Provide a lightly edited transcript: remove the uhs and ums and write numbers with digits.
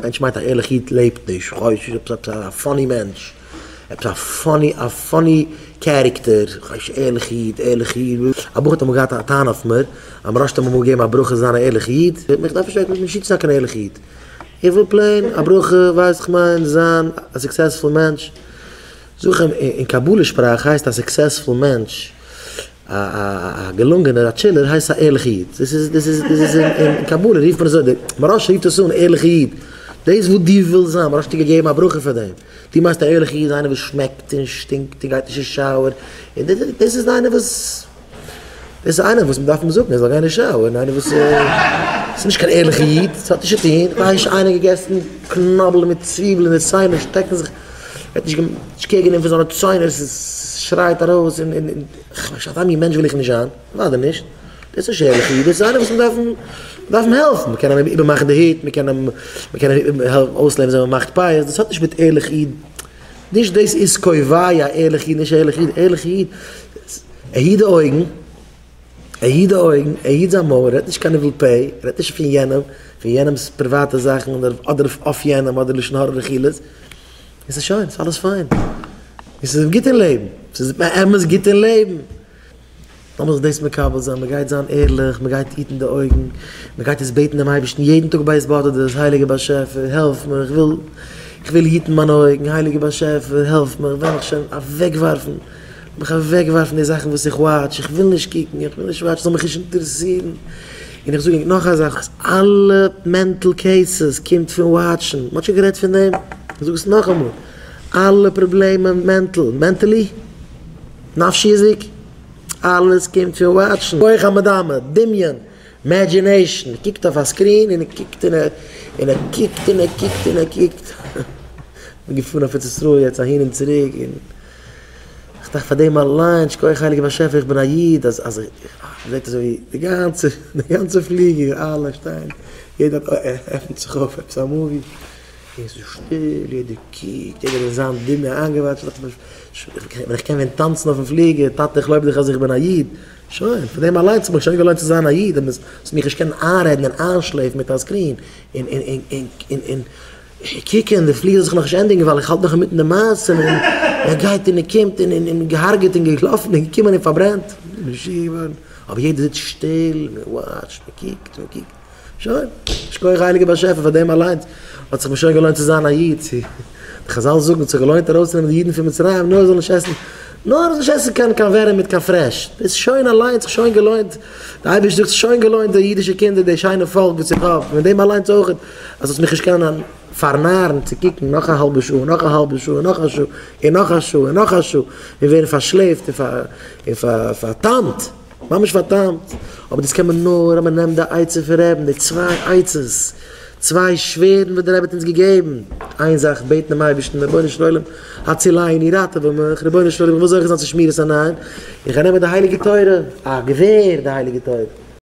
מענטש מיינט א ערליכע איד לעבט נישט, כ'ווייס נישט, עפעס א funny מענטש, עפעס א funny א funny character, כ'ווייס נישט, ערליכע איד, ערליכע איד, א בחור האט אמאל געהאט א טענה אויף מיר, אז מוהרא"ש האט אים אמאל געגעבן א ברכה זיין א ערליכע איד, איך דארף נישט נישט צו זיין קיין ערליכע איד, איך וויל plain א ברכה, ווייסט כ'מיין, זיין א successful מענטש, זאג איך אים, אין קבלה שפראך הייסט א successful מענטש, א א געלונגענער א chiller הייסט א ערליכע איד, דאס איז דאס איז דאס איז אין קבלה רופט מען עס אזוי, די מוהרא"ש רופט עס אן ערליכע איד, דאס וואס דו ווילסט זיין, מוהרא"ש האט דיר געגעבן א ברכה פאר דעם, דו מיינסט א ערליכע איד איז איינער וואס שמעקט און שטינקט און גייט נישט אין shower, און דאס איז איינער וואס דאס איז איינער וואס מען דארף אים זאגן ער זאל גיין אין shower, און איינער וואס איז נישט קיין ערליכע איד, עס האט נישט צו טון, ווייסט איינער געגעסן קנאבל מיט צוויבל און די ציינער שטעקן זיך. ער האט נישט נישט care גענומען פון זיינע ציינער, ס'שרייט ארויס און און און אזא מין מענטש וויל איך נישט זיין, אוודאי נישט, דאס איז נישט ערליכע איד, דאס איז איינער וואס מ'דארף אים מ'דארף אים העלפן, מ'קען אים איבערמאכן די הוט, מ'קען אים מ'קען אים אויסלערנען וויאזוי מ'מאכט פיאות, דאס האט נישט מיט ערליכע איד, נישט דאס איז קובע א ערליכע איד נישט ערליכע איד, ערליכע איד ער היט די אויגן, ער היט די אויגן, ער היט זיין מויל, ער רעדט נישט קיין ניבול פה, ער רעדט נישט פון יענעם, פון יענעמ'ס פריוואטע זאכן, אדער אויף יענעם, אדער לשון הרע רכילות. און ס'איז שוין, ס'איז אלעס פיין. און ס'איז אים גוט אין לעבן. ס'איז באמת גוט אין לעבן. לאמיר זיך דאס מקבל זיין, מ'גייט זיין ערליך, מ'גייט היטן די אויגן, מ'גייט עס בעטן דעם אייבערשטן יעדן טאג ביי התבודדות, הייליגער באשעפער, העלף מיר, איך וויל, איך וויל היטן מיינע אויגן, הייליגער באשעפער, העלף מיך, וועל איך שוין אוועקווארפן, מיך אוועקווארפן די זאכן וואס איך watch, איך וויל נישט קוקן, איך וויל נישט watch ן, ס'זאל מיך נישט אינטערעסירן. און איך זאג ענק נאך א זאך, אז אלע mental cases קומט פון watch ן, מ'האט שוין גערעדט פון דעם, איך זאג עס נאכאמאל, אלע פראבלעמען mental, mentally, נפשיות'דיג, אלעס קומט פון watch ן, כח המדמה, דמיון, imagination, ער קוקט אויף א screen און ער קוקט און ער און ער קוקט און ער קוקט און ער קוקט, כ'בין געפארן אויף ארץ ישראל יעצט אהין און צוריק און. איך דארף פאר דעם אליין, שכוח הייליגער באשעפער איך בין א איד, אז אז מ'זעט אזוי ווי די גאנצע די גאנצע פליגער אלע שטייען יעדער האט עפענט זיך אויף עפעס א movie, און ס'איז שטיל יעדער קוקט יעדער אין זיין דמיון איינגעוואטשט ווען איך קען ווען טאנצן אויפן פליגער, טאטע איך לויב דיך אז איך בין א איד, שוין פאר דעם אליינס האט מיך שוין געלוינט צו זיין א איד, אז מ'זאל מיך נישט קענען איינרעדן און איינשלעפן מיט א screen און און און און און. קוקען, די פליגער זאל זיך נאכנישט ענדיגן ווייל איך האלט נאך אינמיטן די מעשה און ער גייט און ער קומט און און געהארגעט און געלאפן און געקומען און פארברענט, משוגע געווארן, אבער יעדער זיצט שטיל, מען watch ט, מען קוקט, מען קוקט, שוין, שכוח הייליגער באשעפער פאר דעם אליינס האט זיך מיר שוין געלוינט צו זיין א איד, צו די חזל זאגן האט זיך געלוינט ארויסצונעמען די אידן פון מצרים נאר זאל נישט עסן, נאר זאל נישט עסן קיין קיין ווערים מיט קיין פרעש, דאס שוין אליינס זיך שוין געלוינט, די אייבערשטער זאגט שוין געלוינט די אידישע קינדער די שיינע פאלק וואס איך האב, מיט דעם אליינס אויך. אז זאלסט מיך נישט קענען פארנארן צו קוקן נאך א האלבע שעה און נאך א האלבע שעה און נאך א שעה און נאך א שעה און נאך א שעה און ווערן פארשלעפט און פאר'טעמ'ט, ממש פאר'טעמ'ט, אבער דאס קען מען נאר אז מען נעמט די עצה פון רעבן, די צוויי עצות, צוויי שווערדן וואס דער רבי האט אונז געגעבן, איין זאך בעטן דעם אייבערשטן, רבונו של עולם הצילני ראטעווע מיך, רבונו של עולם איך וויל זוכה זיין צו שמירת עיניים, איך גיי נעמען די הייליגע תורה, א געווער די הייליגע תורה.